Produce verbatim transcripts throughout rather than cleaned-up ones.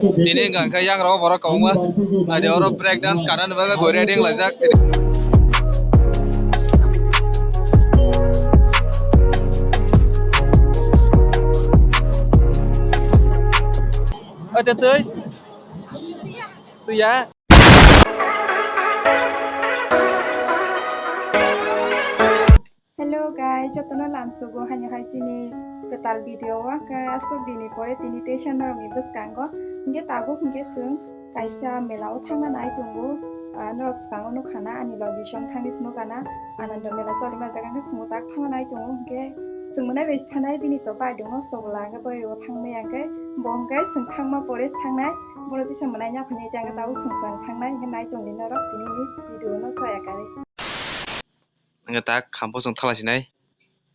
Tini hwnkha khe yang rogo borok kwbangma. Naidi oro break dance kanani bagwi bo ready wng laijak. Ote twi. Twi ya. Hello guys, jotono lamsugo haino hai chini kwtal video o, hwnkhe aswk dini pore tini teisa norokni bwskango hwnkhe tabuk hwnkhe chwng kaisa mela o thangna nai tongo. Ah, norok swkango nukha na ani logi song thangwi phunukha na Anando mela choli manjak, hwnkhe chwngbo tak thangna nai tongo, hwnkhe chwng mwnai bai thanai bini to bai dongno sobola, hwnkhe bai o thangmaya, hwnkhe bo hwnkhe chwng thangma pore thangnai, bono tisa mwnai nya phani tei hwnkhe tabuk chwng chwng thangnai, hwnkhe nai tongdi norok tini ni video no choya kari. Hwnkhe tak khampo chwng thala sinai.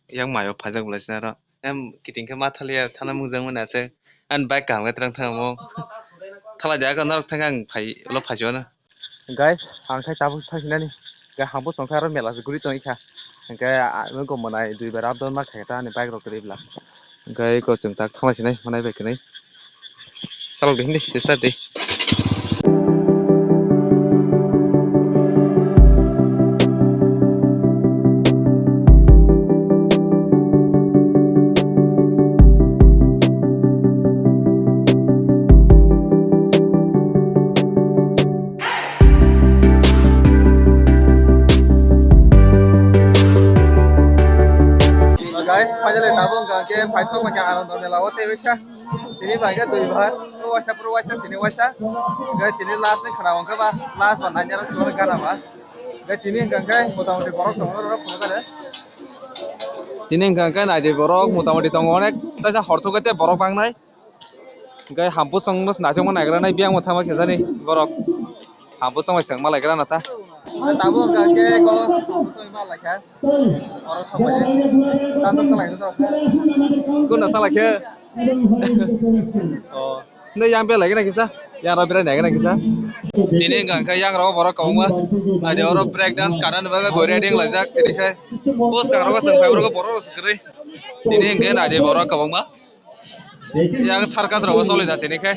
Yang mayo phajak belai sinaro. Em kiting khe ma thaliya thana mungjakmani aswk. Ani bike kaham khe twrang thangmo. Thala dia khe norok thang ang phai ulo phaichwano. Guys, ang khai tabuk thang sinani. Ga hambo tong kha aro mela se guri tong kha. Hwnkhe a, nung ko mwnai dui bar up down ma khai ta ani bike rok kwrwi bla. Hwnkhe eko chwng tak thangla sinai mwnai bai kwrwi. Salok di hindi, start di. Guys, finally tabuk hwnkha khe phaisok hwnkha Anando mela o tei waisa. Tini bai khe dui bar, pro waisa, pro waisa, tini waisa. Hwnkhe tini last ni khna hwnkhe ba, last ba nanya rok siboni gana ba. Hwnkhe tini hwnkha khe motamoti borok tongo norok phunukha de. Tini hwnkha khe naidi borok motamoti tongo onek, taisa hor thok khe tei borok bangnai. Hwnkhe hampusongno naithokma naigra nai biyangma thangma khe jani borok. Hampusong bai chwngma laikra na ta. Tabuk hwnkha khe eko hampusong ma laikha. Oro sok bai. Tando chalai do. Kunno chalai khe? Oh. Nde yang belai gana kisa. Yang ro belai gana kisa. Tini hwnkha khe yang ro borok kwbangma. Naidi oro break dance kanani bagwi bo ready wng laijak. Tini khe bwskang rogo chwng phai borok borok rok se kwrwi. Tini hwnkhe naidi borok kwbangma. Yang circus rok bo choli jat tini khe.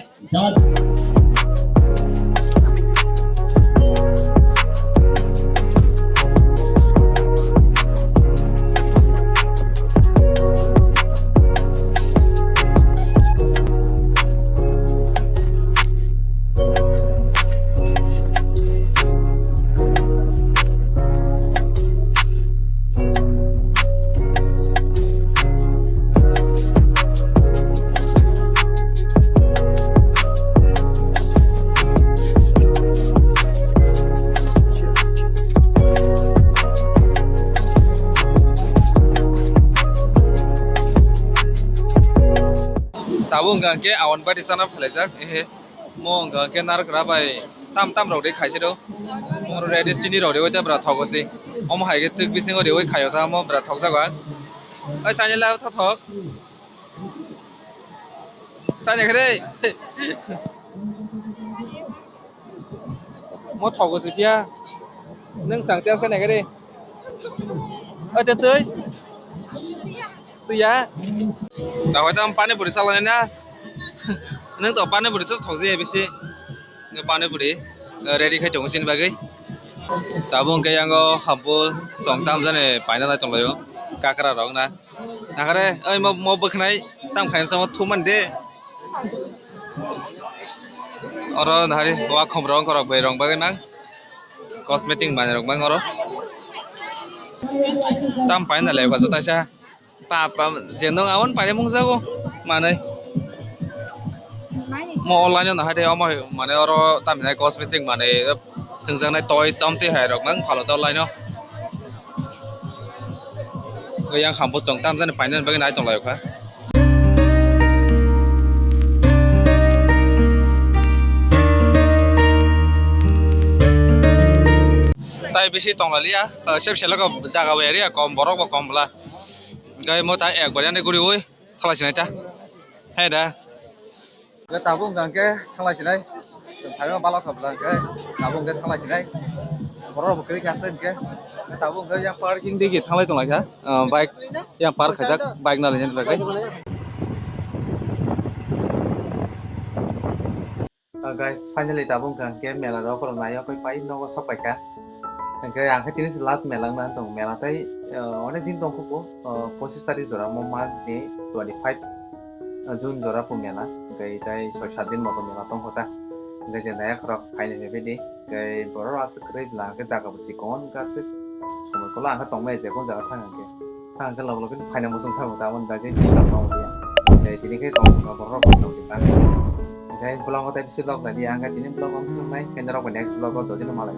Tabuk hwnkha khe Anganwadi chana phailaijak, ehe. Mo hwnkha khe narwkra bai tam tam rok de khaisiro. Mo ready chini rok de oi ta bwra thogo si. Omo hai khe twk bisingo de oi khaio ta mo bwra thokjago ang. Oi chani la tho thok. Chani khe de. Mo thogo si phiya. Nwng chang tei khe nai khe de. Oi te twi. Twi ya. Tawai tam pani puri chalani na. Nwng to pani puri to thokjaya bisi. Nwng pani puri, eh, ready khai tongo chini bagwi. Tabuk hwnkhe yango hampusong tamjani paina nai tonglaio. Kakra rok na. Nakare, oi mo, mo bwkhnai tam khaimsa mo thumani de. Oro nahari wa khomrok ongkhorok bai rong bagwi nang. Cosmetic manwi rok mang oro. Tam paina le kaisa taisa. Pa, pa, je nung awon paina mungjago manwi. Mo online no hai de omo mane oro tamni cosmetic manwi thwngjaknai toys amtwi hai rok mang phalo ta online no. Yang hampusong tamjani paina bagwi nai tonglaio kha. Tai bisi tonglalia, eh, sep selo ko jaga bo area kom, borok bo kom bwla. Gai mo ta ek bari ani guri oi thala sinai ta. Hai da. Gai tabuk hwnkha khe thala sinai. Thaima balok kha bwla hwnkhe tabuk hwnkhe thala sinai. Borok bo kwrwi kha se hwnkhe. Tabuk hwnkhe yang parking digi thalai tonglaikha. Ah, bike yang park khaijak, bike nalai nani bagwi. Guys, finally tabuk hwnkha hwnkhe mela rok rok nai okoi pai nogo sok paikha. Hwnkhe ang khe tini se last mela wngna tong mela tai, uh, onek din tong khupo, uh, pochis tarik jora mo ma ni twenty five, uh, June jora po mela. Hwnkhe tai soi sat din moto mela tong kho ta. Hwnkhe je nai rok phaini phaibai di. Hwnkhe borok aswk kwrwi bwla hwnkhe jaga bo chikon hwnkhe aswk somoi kwlai ang khe tongmai je kon jaga thang hwnkhe. Thang hwnkhe log log khe phaina muchung thango ta aboni bagwi disturb ma wngya. Hwnkhe tini khe tong kha borok rok tong kha. Hwnkhe vlog o tai bisi vlog lai di ang khe tini vlog ang swrwngnai hwnkhe norok bai next vlog o dodino malai.